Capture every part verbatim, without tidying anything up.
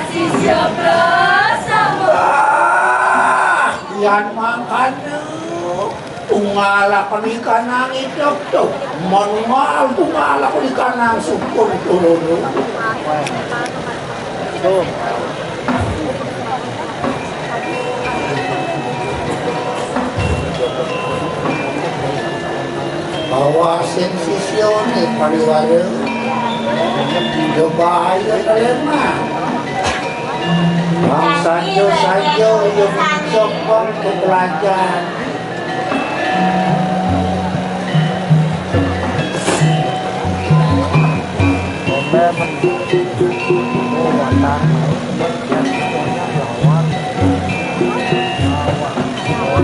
Sisya prasama. Ah, yan mangkana. Tungala kanikanang idep to. Manunggal tungala kanikanang sukun turun. Bawa sing sisione pariwara. Yo bahaya kalema. Bang sanjo-sanjo yo mencokong ke pelajar.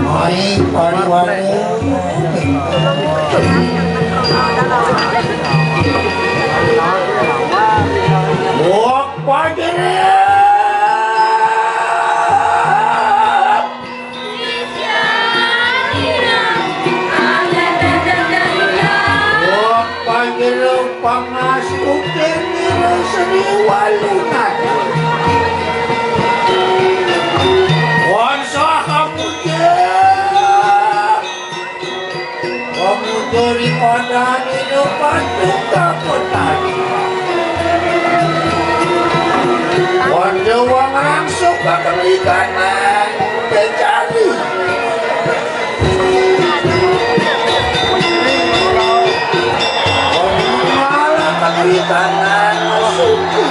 Mai pariwara. Wak pajerat. Wah, panjero pangastuke nira seni walungan. Wan saha puja. Pamujuri padani do patung kakotan. Wan dewang rangsuk kakeliganan becari. Malah kakeliganan masuki.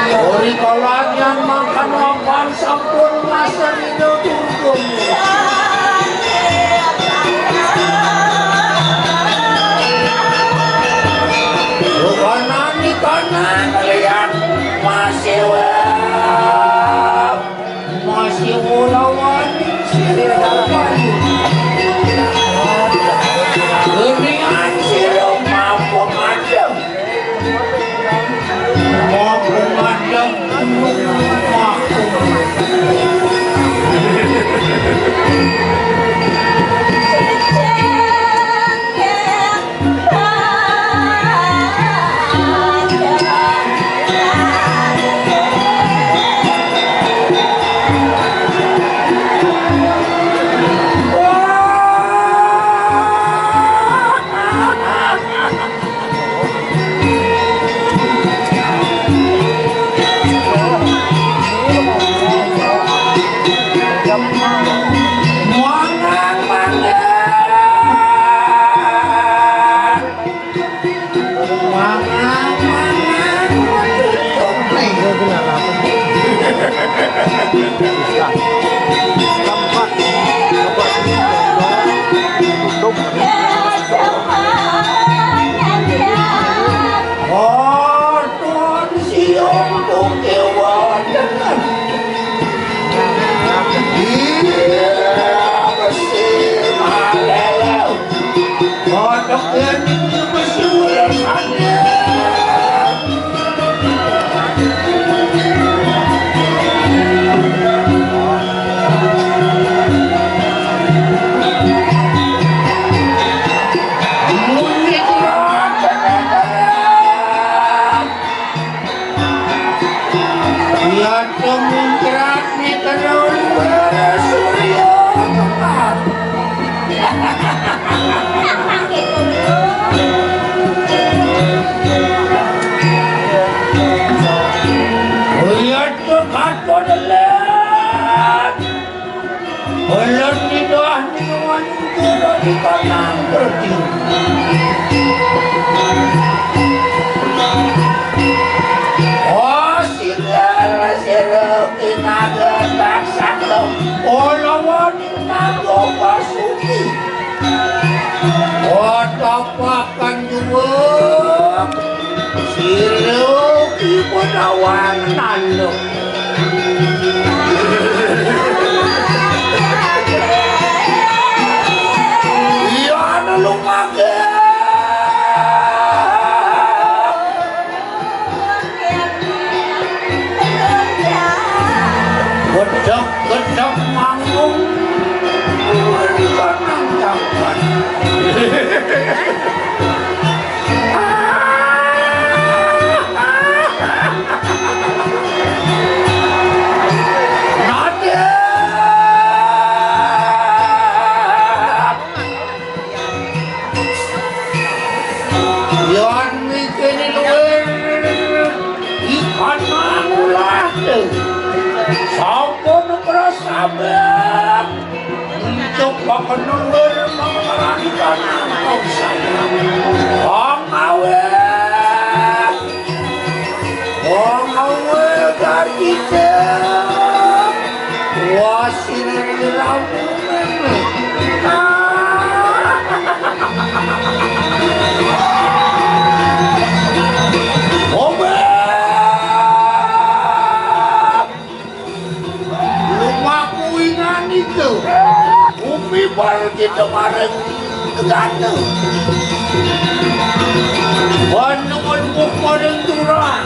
Ori kalanya mangkan lapan sampun masa dina turun. Rupanani kanan lian masih wa-, masih wolawan sira. Genian sira mampu madem. Tuhan siung kukiwa dengan. Iya, besi malelo. Kodok ini besi ulesannya. Munyi kurang. Iya, temungkirat ni terus bersurya. Iya, tu kato delan. Belum didoah minuman jero di kanang berdi. Oh, sira, sira kinaga taksaka. Oh, lawan kinaga pasuki. Oh, tapakan juweng. Sira ibu nawang nanduk. Iya, anu lumaku. Gedhek-gedhek manggung. Kanang tampan. Kene luwih ikan mangulah. Sampun kerasa bek. Untuk pakenun luwih mengalami tanah. Wong awet. Wong awet dari kita. Wah, sini rampung. Obat! Lumaku ingan itu. Bumi baru kita maring tegana. Panengon buk maring turah.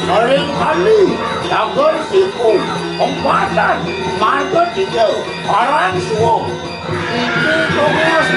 Maring kali. Tagar siku. Pempatan. Marga tiga. Parang suwung. Itu tongos